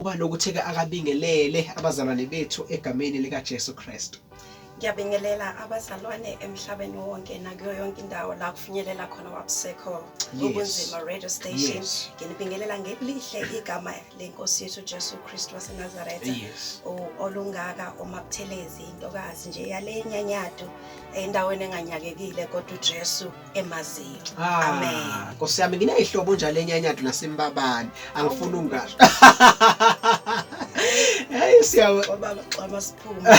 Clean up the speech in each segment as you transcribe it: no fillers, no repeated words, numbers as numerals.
Uba nokuthi-ke akabingelele abazalwane bethu egameni likaJesu Kristu. Ngiyabingelela abazalwane emhlabeni wonke nakuyo yonke indawo la kufinyelela khona wabusekho Ubunzima radio station. Nginibingelela ngelihle igama lenkosi yethu Jesu Kristu waseNazaretha. Olungaka uMaButhelezi, intokazi nje yale nyanyadu endaweni enganyakekile kodwa uJesu emaziyo. Ah, Amen. Nkosi yami, ngineyihlobo njalo enyanyadu nasembabane, angifuni ungasho. Hey, siyabonga. Baba xama siphume.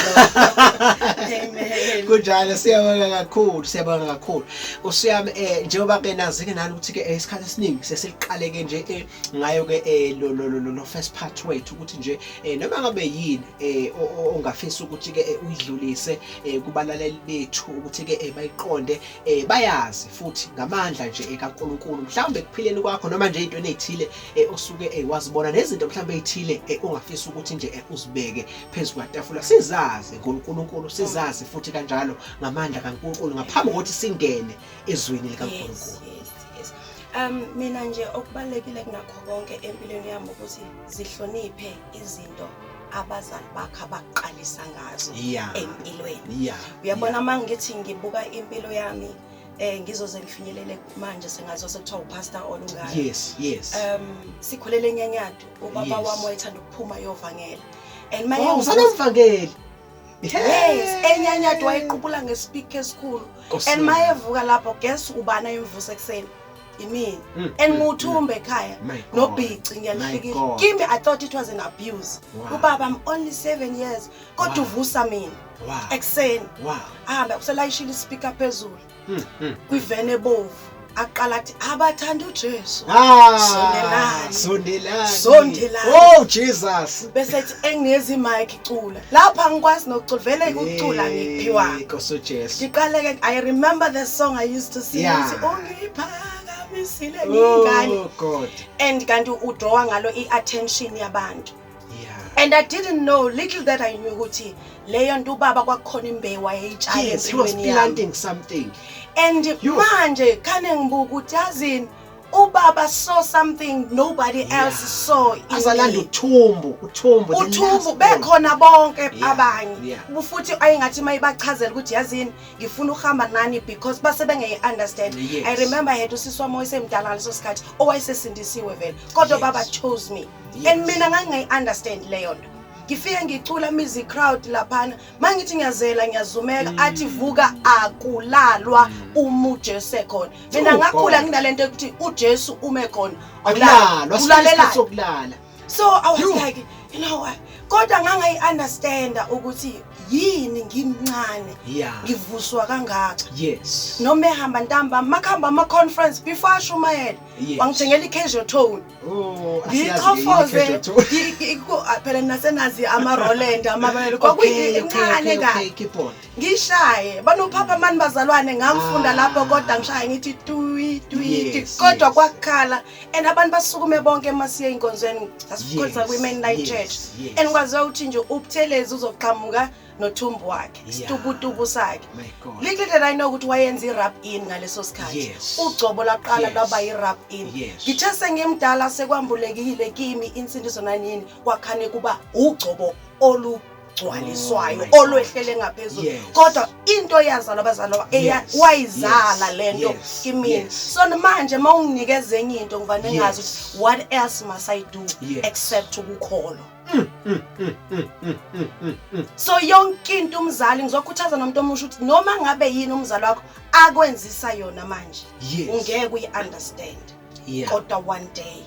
Amen. Kunjalo, siyabonga kakhulu, siyabonga kakhulu. Nkosi yami, njengoba ke nazi ke nani ukuthi ke isikhathi esiningi sesiqale ke nje ngayo ke lo first part wethu ukuthi nje noma ngabe yini ongafisa ukuthi ke uyidlulise kubalaleli bethu ukuthi ke bayiqonde, bayazi futhi ngamandla nje ekaNkulunkulu, mhlawumbe ekuphileni kwakho noma nje into ezithile osuke wazibona nezinto mhlawumbe ezithile ongafisa ukuthi nje uzibeke phezu kwetafula, sizazi ngoNkulunkulu, sizazi futhi kanjalo ngamandla kaNkulunkulu ngaphambi kokuthi singene ezwini likaNkulunkulu. Yes. Mina nje okubalekile kunakho konke empilweni yami ukuthi zihloniphe izinto abazali bakho abaqalisa ngazo empilweni. Uyabona, uma ngithi ngibuka impilo yami, ngizoze ngifinyelele manje sengazo sekuthiwa uPastor Olungaka. yes. Sikhulele eNyanyadu, ubaba wami wayethanda ukuphuma yovangela. And maye Oh, usanomvangeli. Yes, eNyanyadu wayequbula ngespeaker esikhulu. Nkosi And yami. Mayevuka lapho, guess ubani ayemvusa ekuseni? Imina. And nguthumbe ekhaya. My God. Nobhici My ngiyalifikile. God. Kimi I thought it was an abuse. Ubaba, I'm only 7 years kodwa uvusa mina ekuseni. Ahambe uselayishile ispeaker phezulu. Kwivene ebovu. Aqala athi abathanda uJesu. Ah, Sondelani. Sondelani. Sondelani. Oh Jesus. Bese ethi engezi mic cula. Lapha angikwazi nokucula, vele ukucula ngiphiwa. Nkosi uJesu. Ngiqale ke, I remember the song I used to sing, uthi ungiphakamisile ngingane. Oh God. And kanti udraw ngalo iattention yabantu. And I didn't know, little that I knew ukuthi leyo nto ubaba kwakukhona imbewu ayeyitshala Yes, he was empilweni yami. planting something. And Yo. manje khane ngibuka ukuthi yazini, ubaba saw something nobody else saw in Azalanda me. uthumbu, uthumbu, the Uthumbu last born. bekhona bonke abanye. Futhi ayingathi mayibachazela ukuthi yazini ngifuna ukuhamba nani because base bengeyi understand. I remember I had usisi wami owayesemdala ngaleso sikhathi owayesesindisiwe vele. Kodwa baba chose me. And mina ngangingayi understand leyo nto. Ngifike ngicula music crowd laphana, mangithi ngiyazela ngiyazumeka, athi vuka akulalwa uma uJesu ekhona. Mina Oh, ngakhula God. nginalento yokuthi uJesu ume khona. Akulalwa, Ulalela. sokulala. So I was Yo. like, you know what? Kodwa ngangayi understand ukuthi yini ngimncane. Ngivuswa kangaka. Noma ehamba ntambama, makhamba ama conference before ashumayele. Wangithengela i-casual tone. Oh, asiyazi Ngiyichofoze. i-casual tone. Phela nasenazi ama-Roland, ama-Roland. Kwakuyi- incane kabi. Keyboard. Ngishaye. Banophapha mani bazalwane, ngangifunda lapho kodwa ngishaye ngithi tui, tui, tui. Kodwa kwakhala. And abantu basukume bonke masiye enkonzweni, sasikhonza kwi-Main Light Church. And kwaziwa ukuthi nje uButhelezi uzoqhamuka nothumbu wakhe, isitubutubu sakhe. My God. Little did I know ukuthi wayenza i-rub in ngaleso sikhathi. Ugcobo lwaqala lwaba i-rub in. Ngithe sengimdala sekwambulekile kimi insindiso nanini, kwakhane kuba ugcobo olugcwaliswayo, Oh my God. olwehlele ngaphezulu. Kodwa into yazalwa abazalwa, wayizala lento kimina. So manje mawunginikeza enye into ngivane ngazi ukuthi what else must I do except ukukholwa. So yonke into umzali, ngizokhuthaza nomuntu omusha ukuthi noma ngabe yini umzali wakho akwenzisa yona manje, ungeke uyi-understand. Kodwa one day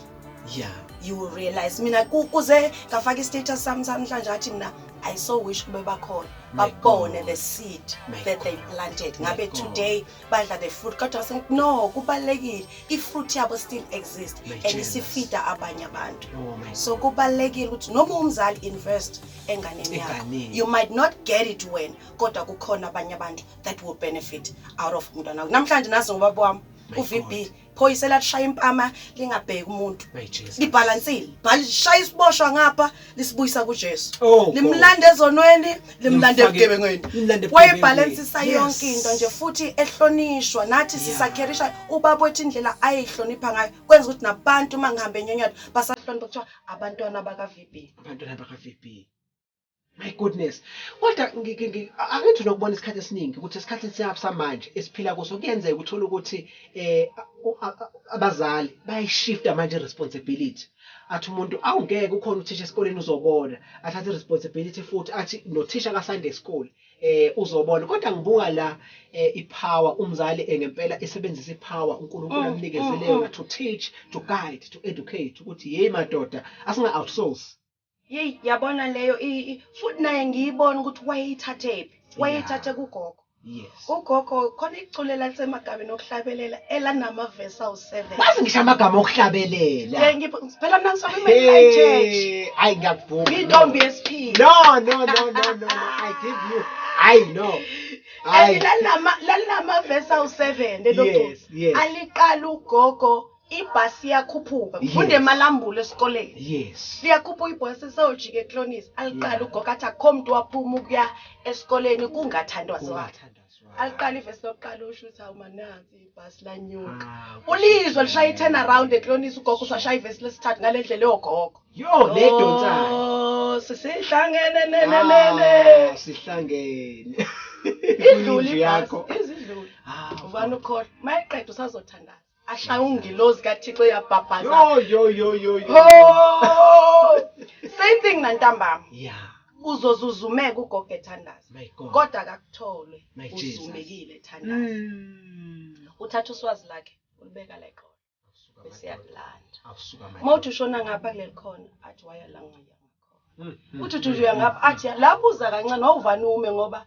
you will realize. Mina kuze ngafaka i-status sami namhlanje athi mina I so wish kube bakhona My babone God. the seed My that they God. planted. My Ngabe God. today badla the fruit, kodwa sengithi no, kubalulekile i-fruit yabo still exist My and Jesus. isifida abanye abantu. Oh my So kubalulekile ukuthi noma umzali invest enganeni yakho. Enganeni. You might not get it when, kodwa kukhona abanye abantu that will benefit out of umntwana wakho. Namhlanje nazi ngobaba wami My u-VB God. Phoyisa elashaya impama lingabheki umuntu. My Jesus. Libhalansile. Bhalishaya isiboshwa ngapha lisibuyisa kuJesu. Oh, God. Limlanda ezonweni, limlanda Limfake- ebugebengweni. limlanda ebugebengweni. Wayebhalansisa Yes. yonke into nje futhi ehlonishwa nathi Yeah. sisakherisha ubaba wethu indlela ayeyihlonipha ngayo kwenza ukuthi nabantu uma ngihambe enyonyana basahlonipha kuthiwa abantwana baka-VB. Abantwana baka-VB. My goodness. Kodwa angithi nokubona isikhathi esiningi ukuthi esikhathini samanje esiphila kuso kuyenzeka uthole ukuthi abazali bayishifta manje responsibility. Athi umuntu awungeke ukhona uthisha esikoleni uzobona, athathe responsibility futhi athi nothisha ka Sunday school uzobona. Kodwa ngibuka la ipower umzali ngempela esebenzisa ipower uNkulunkulu amnikezele yona to teach, to guide, to educate ukuthi hey madoda asinga outsource. Yeyi yabona leyo futhi naye ngiyibona ukuthi wayeyithathephi, wayeyithathe kugogo. Yes. Ugogo khona iculo elasemagabeni okuhlabelela elanamavesi awu-7. Wazi ngisho amagama okuhlabelela. Yeah, phela mina ngisoke i-Light Church. Hey, hayi ngiyakuvuma. Intombi yesiphila. No, no, no, no, no, no. I give you. I know. And lalinamavesi awu-7 lelo culo. Yes, yes. Aliqala ugogo ibhasi iyakhuphuka. Ngifunde emalambule esikoleni. Yes. Liyakhuphuka ibhasi sewujike eKlonisi. Aliqala ugogo athi akukho muntu waphuma ukuya esikoleni kungathandazwa. Kungathandazwa. Aliqala ivesi lokuqala usho ukuthi awu manansi ibhasi lanyuka. Ah, Ulizwe lishaya i-turn around eKlonisi ugogo usashaya ivesi lesithathu ngale ndlela yogogo. Yo, le donsayo. Oh, sisihlangene ne ne ne ne. Ah, sihlangene. Idlule Indlu yakho. ibhasi, izidlule. Ah, Uvana ukhohlwa. Mayeqeda usazothandaza. Ashaya ungilozi kaThixo uyabhabhaza. Yo yo yo yo yo. Oh! Same thing nantambama. Yeah. Uzozuzumeka ugogo ethandaza. My God. Kodwa akakutholwe My Jesus. uzumekile ethandaza. Uthatha uswazi lakhe ulibeka la eqolo bese yakulanda. Awusuka manje. Uma uthi ushona ngapha kuleli khona athi waya la ngaya ngakhona. Uthi uthi uya ngapha athi lapho uza kancane wawuvana ume ngoba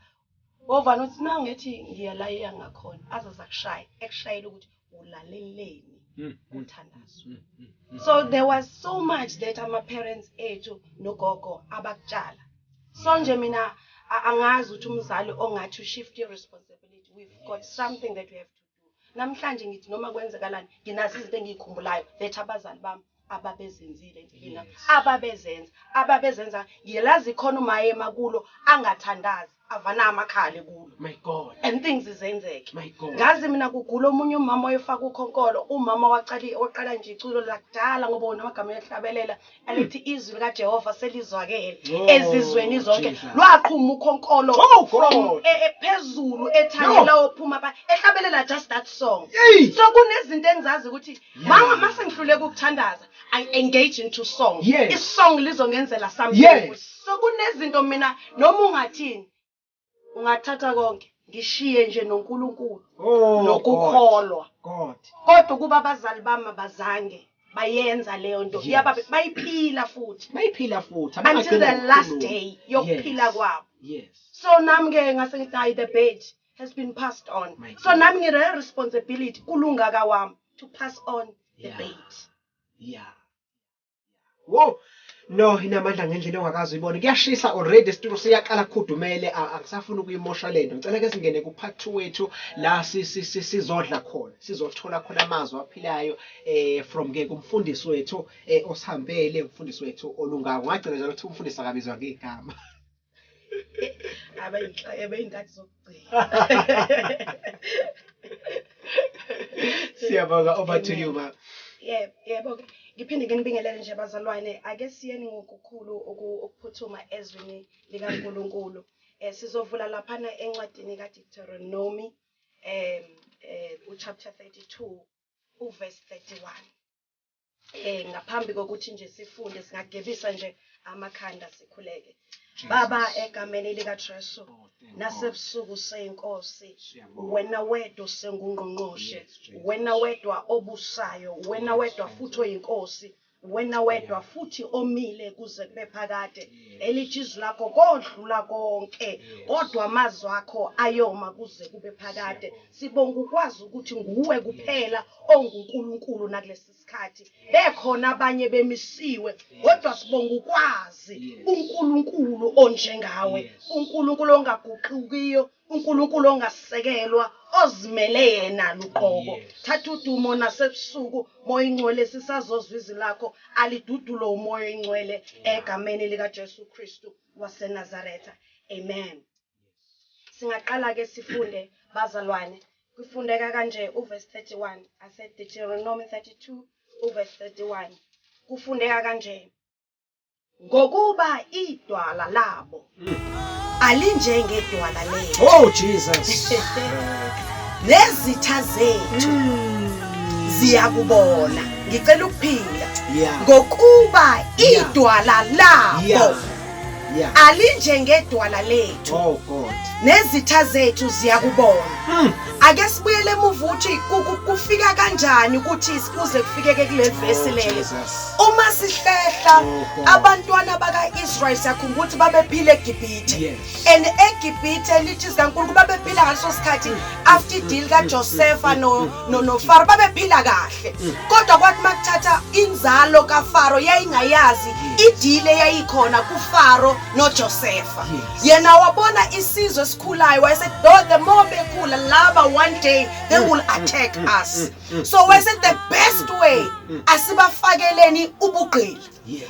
wawuvana uthi nangethi ngiya la iya ngakhona azaza kushaya ekushayela ukuthi ulaleleni uthandazo. So there was so much that ama parents ethu nogogo abakutshala. So nje mina angazi ukuthi umzali ongathi shift responsibility, we've got something that we have to do. Namhlanje ngithi noma kwenzekalani nginazo izinto engiyikhumbulayo that abazali bami ababezenzile empilweni yami, ababezenza ngilazi khona uma emakulo angathandazi avana amakhale kulo. My God. And things izenzeke. My God. Ngazi mina kugula omunye umama oyefaka ukhonkolo, umama waqala nje iculo lakudala ngoba wona amagama ehlabelela alithi izwi likaJehova selizwakele Oh, ezizweni zonke. Jesus. Lwaqhuma ukhonkolo Oh, from God. phezulu ethangela ophuma pha ehlabelela just that song. Yey! So kunezinto engizazi ukuthi Yeah. mama mase ngihluleka ukuthandaza I engage into song. Yes. Isong lizongenzela something. Yes. So kunezinto mina noma ungathini ungathatha konke ngishiye nje noNkulunkulu Oh, nokukholwa. God. Kodwa kuba abazali bami abazange bayenza leyo nto. Yes. Yaba bayiphila futhi. Bayiphila futhi. Until the Abangagcina last ngokukhuluma. day yokuphila Yes. kwabo. Yes. So nami ke ngase ngithi hayi the bed has been passed on. My So God. nami ngine responsibility kulungaka wami to pass on the Yeah. bed. Yeah. Whoa. No, inamandla ngendlela ongakazi uyibone. Kuyashisa already isitulo siyaqala kukhudumele, angisafuni ukuyimosha lento. Ngicela ke singene ku part 2 wethu la sizodla khona. Sizothola khona amazwi aphilayo from ke kumfundisi wethu osihambele, umfundisi wethu olungako. Ngagcina njalo ukuthi umfundisi akabizwa ngegama. Abayinkathi zokugcina. Siyabonga, over to you ma. Yebo, yebo. Ngiphinde nginibingelele nje bazalwane, ake siyeni ngokukhulu ukuphuthuma ezwini likaNkulunkulu. Sizovula laphana encwadini kaDeuteronomy, uchapter 32 uverse 31. Ngaphambi kokuthi nje sifunde singagebisa nje amakhanda sikhuleke. Jesus. Baba egameni likaJesu, Oh, thank God. nasebusuku seyinkosi, Siyabonga. wena wedwa sengungqongqoshe, Yes, Jesus. wena wedwa obusayo, wena Yes, wedwa Jesus. futhi oyinkosi, wena wedwa Yeah. futhi omile kuze kube phakade. Yes. Elithi izwi lakho kodlula konke, Yes. kodwa amazwi akho ayoma kuze kube phakade. Siyabonga. Sibonga ukwazi ukuthi nguwe kuphela onguNkulunkulu nakulesi sikhathi. Bekhona abanye bemisiwe, kodwa sibonga ukwazi Yes. uNkulunkulu onjengawe, Yes. uNkulunkulu ongaguqukiyo, uNkulunkulu ongasekelwa ozimele yena luqobo. Thatha udumo nasebusuku, Moya Ingcwele, sisazozwa izwi lakho, alidudule uMoya Ingcwele egameni likaJesu Kristu waseNazaretha. Amen. Singaqala ke sifunde, bazalwane. Kufundeka kanje uverse 31 ase Deuteronomy 32 uverse 31. Kufundeka kanje: Ngokuba idwala labo alinjengedwala lethu. Oh Jesus. Nezitha zethu ziyakubona. Ngicela ukuphinda. Ngokuba idwala labo alinjengedwala lethu. Oh God. Nezitha zethu ziyakubona. Ake sibuyele emuva ukuthi kufika kanjani ukuthi kuze kufikeke kule vesi Oh, leli. Jesus. Uma sihlehla Oh, God. abantwana baka-Israel, siyakhumbula ukuthi babephila eGibhithe. And eGibhithe lithi zikaNkulunkulu babephila ngaleso sikhathi after i-deal kaJosepha noFaro, babephila kahle. Kodwa kwathi makuthatha inzalo kaFaro yayingayazi i-deal eyayikhona kuFaro noJosepha. Yena wabona isizwe esikhulayo, wayesethi though the more bekhula laba, one day they will attack us. So wayesethi the best way asibafakeleni ubugqila.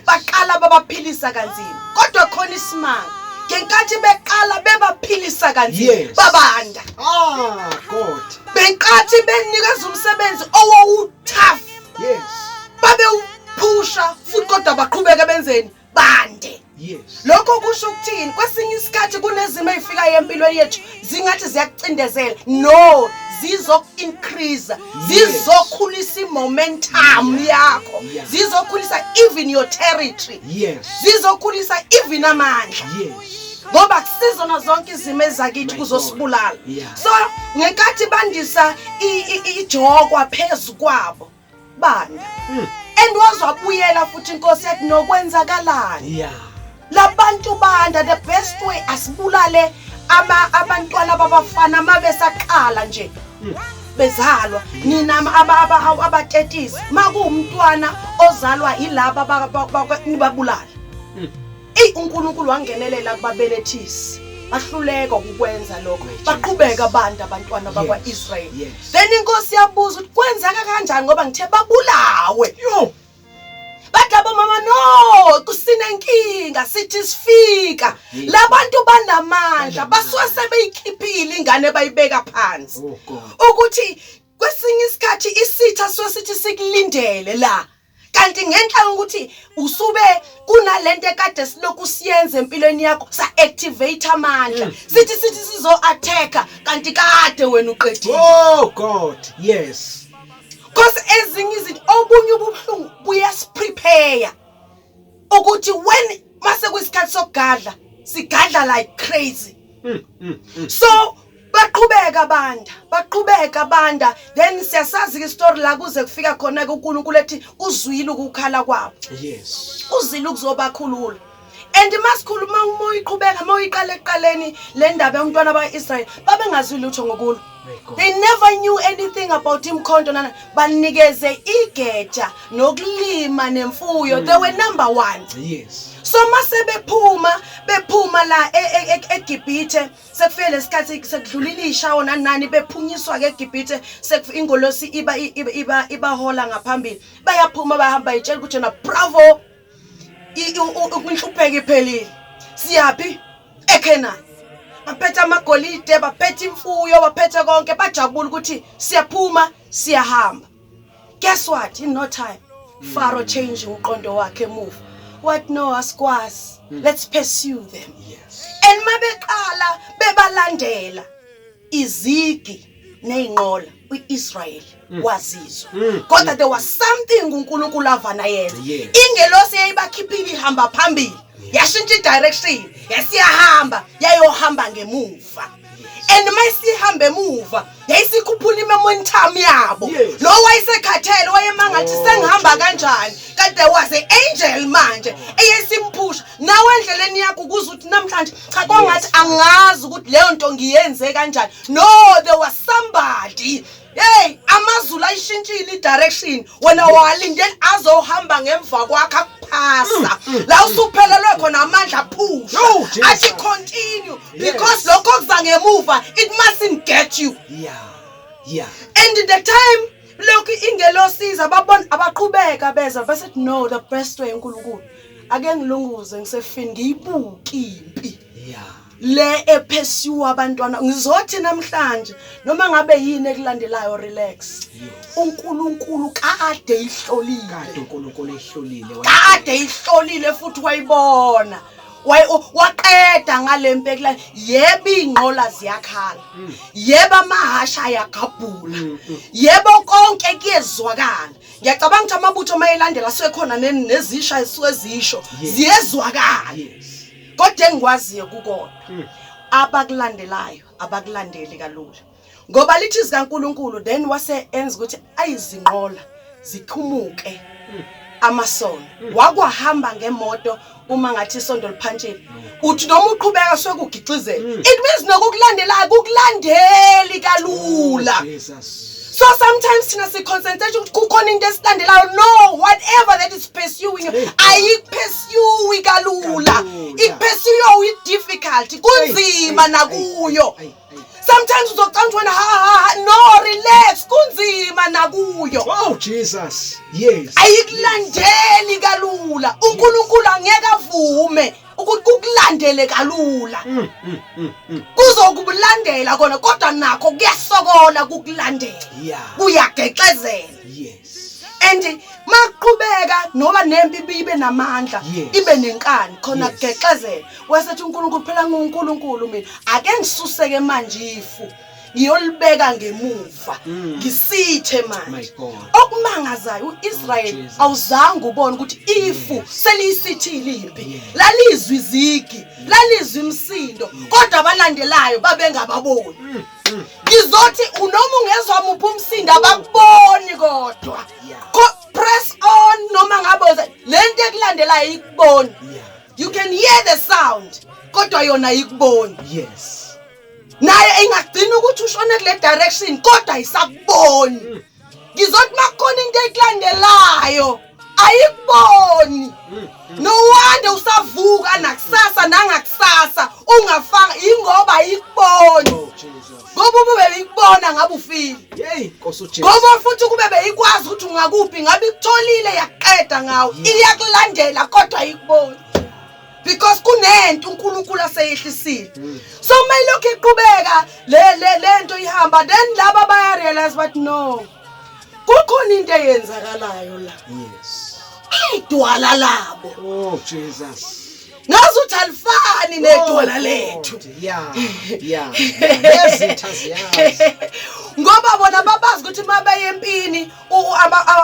Baqala babaphilisa kanzima, kodwa khona isimanga, ngenkathi beqala bebaphilisa kanzima, babanda. Ah God. Benkathi benikeza umsebenzi owawu-tough, babewuphusha futhi, kodwa baqhubeke benzeni? Bande. Lokho kusho ukuthini? Kwesinye isikhathi kunezimo ezifikayo empilweni yethu zingathi ziyakucindezela. No, zizoku-increase, zizokhulisa i-momentum yakho, zizokhulisa even your territory, zizokhulisa even amandla. Ngoba kusizona zonke izimo ezakithi My kuzosibulala. God. So ngenkathi bandisa ijokwa phezu kwabo, banda. And wazwabuyela futhi inkosi yathi nokwenzakalani? Labantu banda, the best way asibulale abantwana babafana mabesaqala nje bezalwa. Nina abatetisi, makuwumntwana ozalwa yilaba nibabulala. Eyi, uNkulunkulu wangenelela kubabelethisi, bahluleka ukukwenza lokho, baqhubeka abantu abantwana bakwa-Israyeli. Then inkosi yabuza ukuthi kwenzeka kanjani, ngoba ngithe babulawe. Yo. Bathi labo mama, no, kusinenkinga, sithi sifika labantu banamandla, basuke sebeyikhiphile ingane bayibeka phansi. Oh God. Ukuthi kwesinye isikhathi isitha suke sithi sikulindele la, kanti ngenhla ukuthi usube kunalento ekade silokhu siyenza empilweni yakho, sa activate amandla, sithi sizo attacka, kanti kade wena uqedile. Oh God. Yes. Because ezinye izinto, obunye ubuhlungu buyasiprepare ukuthi when mase kuyisikhathi sokugadla, sigadla like crazy. So baqhubeka banda, baqhubeka banda. Then siyasazi ke story la kuze kufika khona ke uNkulunkulu ethi uzwile ukukhala kwabo, uzile ukuzobakhulula. And masikhuluma uma uyiqhubeka, uma uyiqala ekuqaleni le ndaba yomntwana bakwa-Israyeli, babengazi lutho ngokulwa. My God. They never knew anything about imkhonto nana. Banikeze igeja nokulima nemfuyo, they were number one. So mase bephuma, bephuma la eGibhithe, sekufike lesikhathi sekudlulile ishawo nani nani, bephunyiswa ke eGibhithe, ingolosi iba ibahola ngaphambili, bayaphuma, bahamba, bayitshela ukuthi na bravo, inhlupheko iphelile, siyaphi? EKhenani. Baphethe amagolide, baphethe imfuyo, baphethe konke, bajabula ukuthi siyaphuma, siyahamba. Guess what? In no time Pharaoh change umqondo wakhe emuva, what? No, asikwazi, let's pursue them. And mabeqala bebalandela izigi nezinqola, uIsrael wazizwa, kodwa there was something uNkulunkulu avana yenza. Ingelosi yayibakhiphile ihamba phambili yashintsha i-direction, yasiyahamba, yayohamba ngemuva. And mayisihamba emuva yayisikhuphula i-momentum yabo. Lo wayesekhathele wayemangathi sengihamba Jesus. kanjani, kanti there was an angel manje eyesimphusha nawe endleleni yakho, ukuze uthi namhlanje cha, kwangathi angazi ukuthi leyo nto ngiyenze kanjani. No, there was somebody. Hey, amazulu ayishintshile i-direction, wena walindele azohamba ngemva kwakho akuphasa la usuphelelwe. khona amandla phusha. Oh, Jesus. Athi continue Yes. because lokho kuza ngemuva it mustn't get you. And the time lokhu ingelosiza babona abaqhubeka beza bese no, the best way uNkulunkulu ake ngilunguze ngisefini ngiyibuke impi le ephesiwe abantwana. Ngizothi namhlanje noma ngabe yini ekulandelayo, relax. UNkulunkulu kade ihlolile. Kade uNkulunkulu ehlolile. Kade ihlolile futhi wayibona, waqeda ngalempi ekulala. Yebo, inqola ziyakhala, yebo, amahasha ayagabhula, yebo, konke kuyezwakala. Ngiyacabanga ukuthi amabutho mayelandela sekhona nezisha ezisuke zisho, ziyezwakala. Kodwa engikwaziyo kukodwa, abakulandelayo abakulandeli kalula, ngoba lithi zikaNkuluNkulu then wase enza ukuthi ayizinqola zikhumuke amasondo. Wakwahamba ngemoto uma ngathi isondo liphantshile, uthi noma uqhubeka sokugixizela, it means nokukulandelayo kukulandeli kalula. Oh, Jesus. So sometimes thina si-concentrate ukuthi kukhona into esilandelayo. No, whatever that is pursuing you, Hey. ayikupursue kalula. Kalula. Ikupursue with difficulty, kunzima Hey, nakuyo. hey, hey, hey. Sometimes uzocabanga ukuthi wena ha ha ha, no, relax, kunzima nakuyo. Oh Jesus. Yes. Ayikulandeli kalula. uNkulunkulu angeke avume ukuthi kukulandele kalula. Kuzokulandela kona, kodwa nakho kuyasokola kukulandela. Kuyagexezela. And maqhubeka noma nempi ibe namandla, ibe nenkani khona, kugexezela. Wasethi uNkulunkulu, phela nguNkulunkulu mina, ake ngisuseke manje ifu ngiyolibeka ngemuva, ngisithe manje. My God. Okumangazayo, uIsrael Oh, Jesus. awuzange ubone ukuthi ifu seliyisithile impi. Lalizwi izigi, lalizwi imsindo, kodwa abalandelayo babengababoni. Ngizothi unoma ungezwa muphi umsindo, abakuboni kodwa. Press on noma ngabe lento ekulandelayo ikuboni. You can hear the sound, kodwa yona ayikuboni. Naye ingagcina ukuthi ushone kule direction, kodwa ayisakuboni. Ngizothi makukhona into ekulandelayo ayikuboni, no wonder usavuka nakusasa nangakusasa ungafanga, ingoba ayikuboni. Oh Jesus. Ngoba ube beyikubona ngabe ufile. Hey, Nkosi uJesu. Ngoba futhi kube beyikwazi ukuthi ungakuphi, ngabe ikutholile yaqeda ngawo. Iyakulandela kodwa ayikuboni because kunento uNkulunkulu aseyehlisile. So mayilokhu iqhubeka le le lento ihamba, then laba baya realize but no, kukhona into eyenzakalayo la. Idwala labo. Oh Jesus. Ngazi uthi alifani nedwala lethu. Oh, Yeah. Nezitha ziyazi. Ngoba bona babazi ukuthi mabeye empini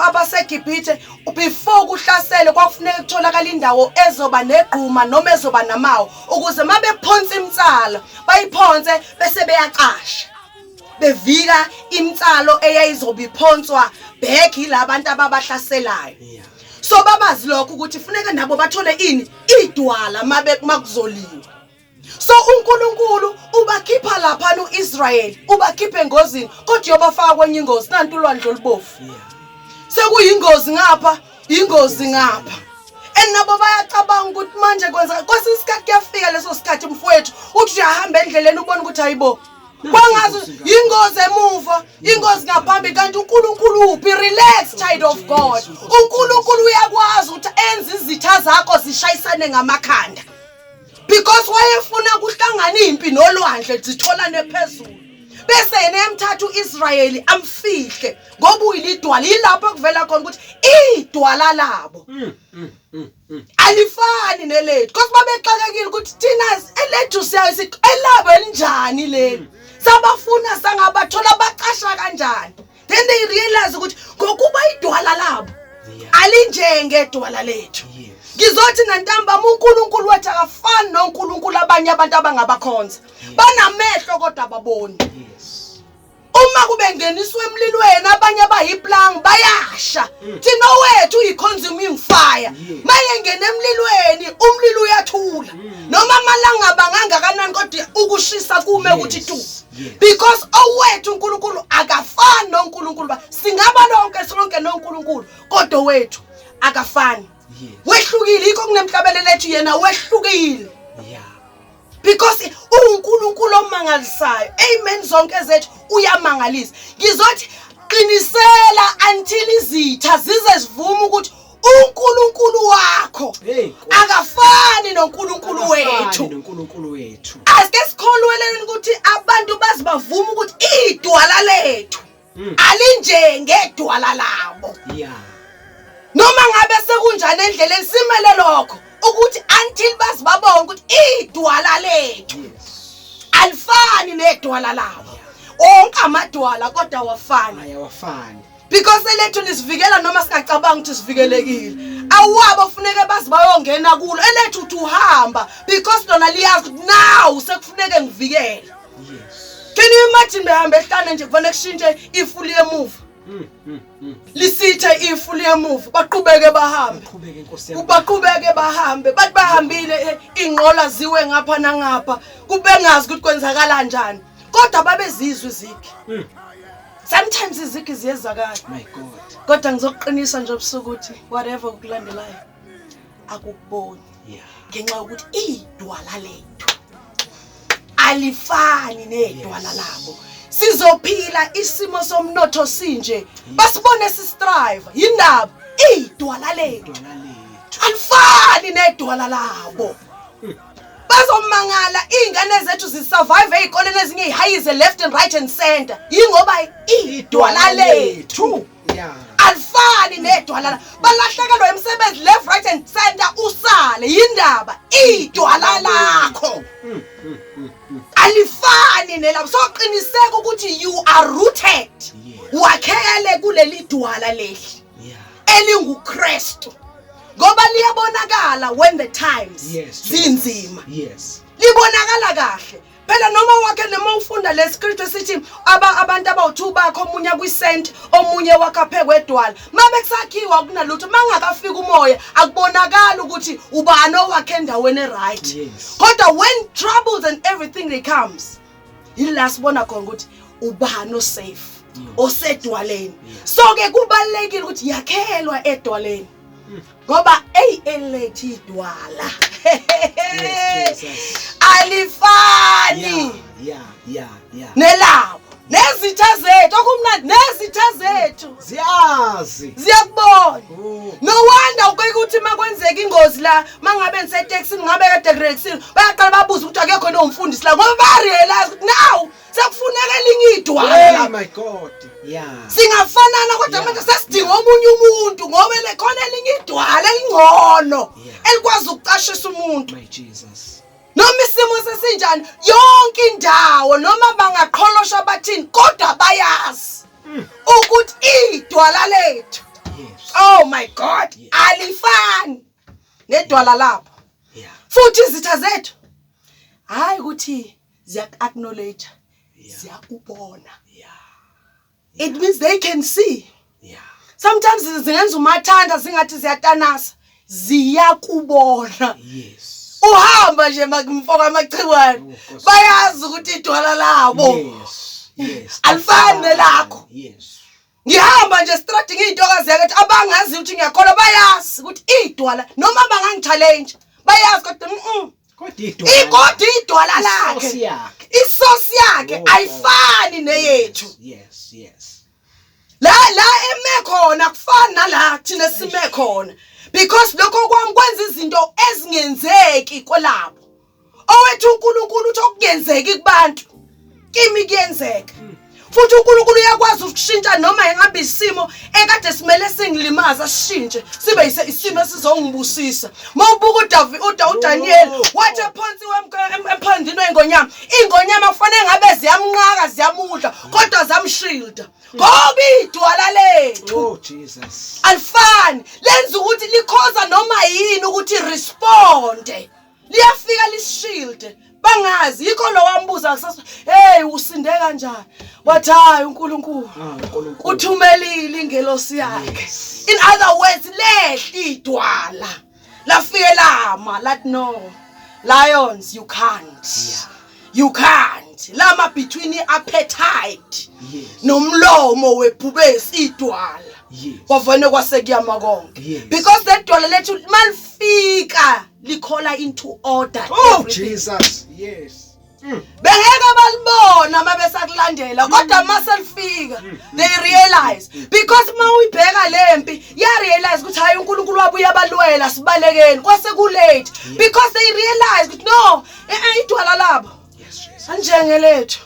abaseGibhithe, before kuhlasele kwakufuneka kutholakala indawo ezoba negquma noma ezoba namawo, ukuze mabephonsa imitsalo bayiphonse bese beyaqasha, bevika imitsalo eyayizobe iphonswa back yilabantu ababahlaselayo. So babazi lokho ukuthi funeka nabo bathole ini, idwala, mabe makuzoliwa. So uNkulunkulu ubakhipha lapha uIsrael, ubakhipha engozini, kodwa uyobafaka kwenye ingozi, nantu ulwandle olubovu. Sekuyingozi ngapha, ingozi ngapha, and nabo bayacabanga ukuthi manje kwenza. Kwesinye isikhathi kuyafika leso sikhathi, mfowethu, uthi uyahamba endleleni ubone ukuthi hayibo, kwangazi ingozi emuva, ingozi ngaphambili, kanti uNkulunkulu uphi? Relax, child of God. uNkulunkulu uyakwazi ukuthi enze izitha zakho zishayisane ngamakhanda, because wayefuna kuhlangana impi nolwandle zitholane phezulu, bese yena emthatha uIsrayeli amfihle, ngoba uyilidwala. Yilapho kuvela khona ukuthi idwala labo alifani nelethu, because babexakekile ukuthi thina elethu siyayo sithi elabo elinjani leli, sabafuna sangabathola, bacasha kanjani? Then they realize ukuthi ngokuba idwala labo alinjengedwala lethu. Ngizothi nantambama, uNkulunkulu wethu akafani noNkulunkulu abanye abantu abangabakhonza. Banamehlo kodwa ababoni. Uma kube ngeniswe emlilweni, abanye abayiplank bayasha, thina wethu uyi-consuming fire. Maye ngena emlilweni, umlilo uyathula, noma amalanga bangangakanani, kodwa ukushisa kume ukuthi tu, because owethu uNkulunkulu akafani noNkulunkulu ba singaba lonke sonke noNkulunkulu, kodwa wethu akafani. Wehlukile, yikho kunemhlabelelo ethi yena wehlukile. Because uNkulunkulu omangalisayo. Amen, zonke zethu uyamangalisa. Ngizothi qinisela until izitha zize zivume ukuthi uNkulunkulu wakho akafani noNkulunkulu wethu. NoNkulunkulu wethu. Asike sikholweleni ukuthi abantu bazibavume ukuthi idwala lethu alinje ngedwala labo. Noma ngabe sekunjani endleleni, simele lokho ukuthi until bazibabona ukuthi idwala lethu alifani nedwala labo. Onke amadwala kodwa awafani. Ayawafani. Because elethu lisivikela noma singacabanga ukuthi sivikelekile. Awabo kufuneke bazi bayongena kulo. Elethu uthi uhamba because lona liyazi ukuthi now sekufuneke ngivikele. Can you imagine behamba ehlane nje kufanele kushintshe ifu liyemuva? Lisithe ifu liyemuva, baqhubeke bahambe. Qhubeke Nkosi yami. Baqhubeke bahambe, bathi bahambile, inqola ziwe ngapha nangapha, kubengazi ukuthi kwenzakala kanjani. Kodwa babezizwe izigi. Sometimes izigi ziyezakala. My God. Kodwa ngizokuqinisa nje obusuku ukuthi whatever okulandelayo akukuboni. Ngenxa yokuthi idwala lethu alifani nedwala labo. Sizophila isimo somnotho sinje, basibone sistrive. Yindaba idwala lethu alifani nedwala labo. Bazomangala izingane zethu zisurvive ezikoleni ezinye ihayize left and right and center, yingoba idwala lethu alifani nedwala la. Balahlekelwa imisebenzi left right and center, usale. Yindaba idwala lakho alifani nelabo. So qiniseka ukuthi you are rooted, wakhele kuleli dwala leli elinguKristu, ngoba liyabonakala when the times zinzima. Libonakala kahle phela noma wakhe, noma ufunda le script esithi abantu abawu2 bakho, omunye kwisent, omunye wakha kwedwala. Mabe kusakhiwa kunalutho, mangakafika umoya akubonakala ukuthi ubani owakhe endaweni eright. Kodwa when troubles and everything they comes, yila sibona khona ukuthi ubani osafe osedwaleni. So ke kubalekile ukuthi yakhelwa edwaleni, ngoba ey elethi idwala alifani nelabo nezitha zethu. Okumnandi nezitha zethu ziyazi, ziyakubona. No wonder ukuthi makwenzeka ingozi la, mangabe ngisetekisini, ngabe kade kurekisini, bayaqala babuza ukuthi akekho nomfundisi la, ngoba barealize ukuthi now sekufuneka elinye idwala. Oh my God. Singafanana kodwa manje sesidinga omunye umuntu, ngoba le khona elinye idwala elingcono elikwazi ukucashisa umuntu. My Jesus. Noma isimo sesinjani yonke indawo, noma bangaqholosha bathini, kodwa bayazi ukuthi idwala lethu, oh my God, alifani nedwala lapho. Futhi izitha zethu hayi ukuthi ziyak-acknowledge, ziyakubona. It means they can see. Sometimes zingenza umathanda zingathi ziyatanasa, ziyakubona. Uhamba nje makumfoka amachiwane, bayazi ukuthi idwala labo alifani nelakho. Ngihamba nje straight ngiyintokazi yakithi, abangazi ukuthi ngiyakholwa bayazi ukuthi idwala, noma bangangichallenge bayazi, kodwa Kodwa ikodwa idwala lakhe, isource yakhe ayifani neyethu. Yes yes. La la eme khona kufana nala thina sime khona, because lokho kwami kwenza izinto ezingenzeki kwelabo. Owethu uNkulunkulu uthi okungenzeki kubantu kimi kuyenzeka. Futhi uNkulunkulu uyakwazi ukushintsha noma engabe isimo ekade simele singilimaza, sishintshe sibe isimo esizongibusisa. Mawubuka uDavid, uDaniel wathi ephansi emphandini wengonyama, ingonyama kufanele ngabe ziyamnqaka ziyamudla, kodwa zamshielda ngoba idwala lethu, Oh Jesus, alifani, lenza ukuthi likhoza noma yini ukuthi responde, liyafika lishield bangazi. Yikho lo wambuza kusasa, hey, usinde kanjani? Wathi hayi, uNkulunkulu uNkulunkulu uthumelile ingelosi yakhe. In other words, lehli idwala lafike lama, lathi no lions, you can't, you can't. Lama between i-appetite nomlomo webhubesi idwala. Kwavene kwase kuyama konke. Because that dwala lethu malifika likhola into order. Oh everything. Jesus. Yes. Bengeke balibona uma besakulandela, kodwa uma selifika they realize, because uma uyibheka lempi ya realize ukuthi hayi, uNkulunkulu wabuya abalwela, sibalekeni, kwase ku late, because they realize ukuthi no, idwala labo Yes, Jesus. anjengelethu,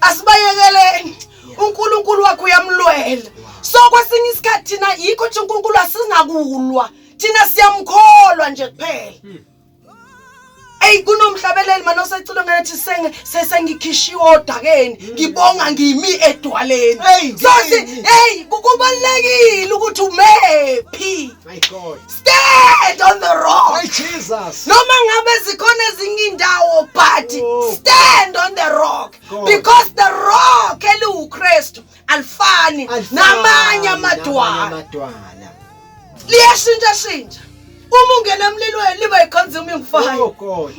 asibayekeleni, uNkulunkulu wakho uyamlwela. So kwesinye isikhathi thina yikho ukuthi uNkulunkulu asinakulwa, thina siyamkholwa nje kuphela. Ey, kunomhlabeleli manje osecilo ngathi sengikhishiwe odakeni, ngibonga ngimi edwaleni. Hey, So si ngimi. hey, kubalekile ukuthi umephi. My God. Stand on the rock. My Jesus. Noma ngabe zikhona ezinye indawo, but Oh. stand on the rock, God. because the rock eliwuKristu alifani Alifani namanye namanye amadwala. amadwala. Liyashintsha shintsha. Uma ungena emlilweni liba yi-consuming fire. Oh God.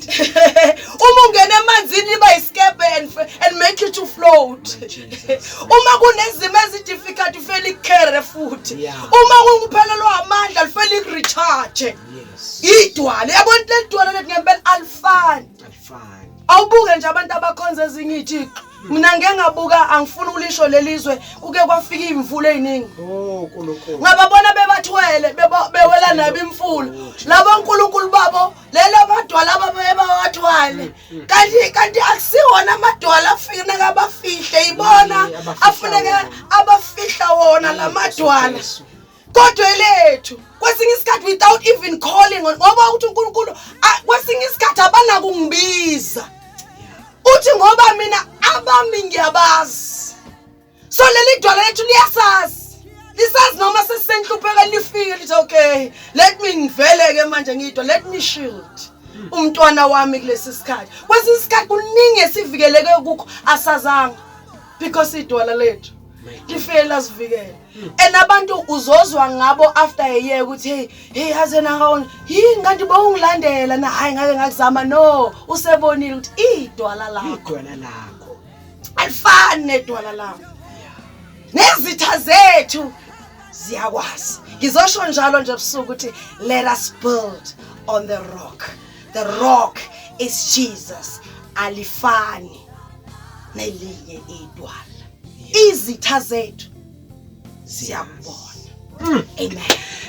Uma ungena emanzini liba yisikebhe and make you to float. My Jesus. Uma kunezimo ezi-difficult ufele likukhere futhi. Uma kunguphelelwa amandla lifele liku-recharge. Idwala, yabona, leli dwala lethu ngempela alifani. Alifani. Awubuke nje abantu abakhonza ezinye iy'thixo. Mina ngeke ngabuka, angifuni ukulisho lelizwe, kuke kwafika iy'mvula ey'ningi. Oh uNkulunkulu. Ngababona bebathwele, bewela nabo imfula. Oh, Jesus. Labo nkulunkulu babo lelo amadwala ababuye bawathwale, kanti akusiwona amadwala afuneka abafihle, ibona Abafihla afuneka wona. abafihla wona la madwala. Jesu. Kodwa elethu kwesinye isikhathi without even calling on, ngoba ukuthi uNkulunkulu kwesinye isikhathi abanakungibiza, uthi ngoba mina abami ngiyabazi. So leli dwala lethu liyasazi, lisazi noma sesisenhlupheka, lifike lithi, "Okay, let me ngivele ke manje ngidwa, let me shield umntwana wami kulesi sikhathi." Kwesinye isikhathi kuningi esivikeleke kukho asazanga, because idwala lethu My God. lifike lazivikela. And abantu uzozwa ngabo after a year ukuthi, "Hey, hey, yaze nakawona yini kanti bowungilandela na? Hayi, ngake ngakuzama." No, usebonile ukuthi idwala lakho Idwala lakho. Alifani nedwala lami. Nezitha zethu ziyakwazi. Ngizosho njalo nje ebusuku ukuthi let us build on the rock. The rock is Jesus. Alifani nelinye idwala. Izitha zethu ziyakubona. Amen.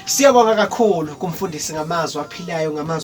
Siyabonga kakhulu kumfundisi ngamazwi aphilayo, ngamazwi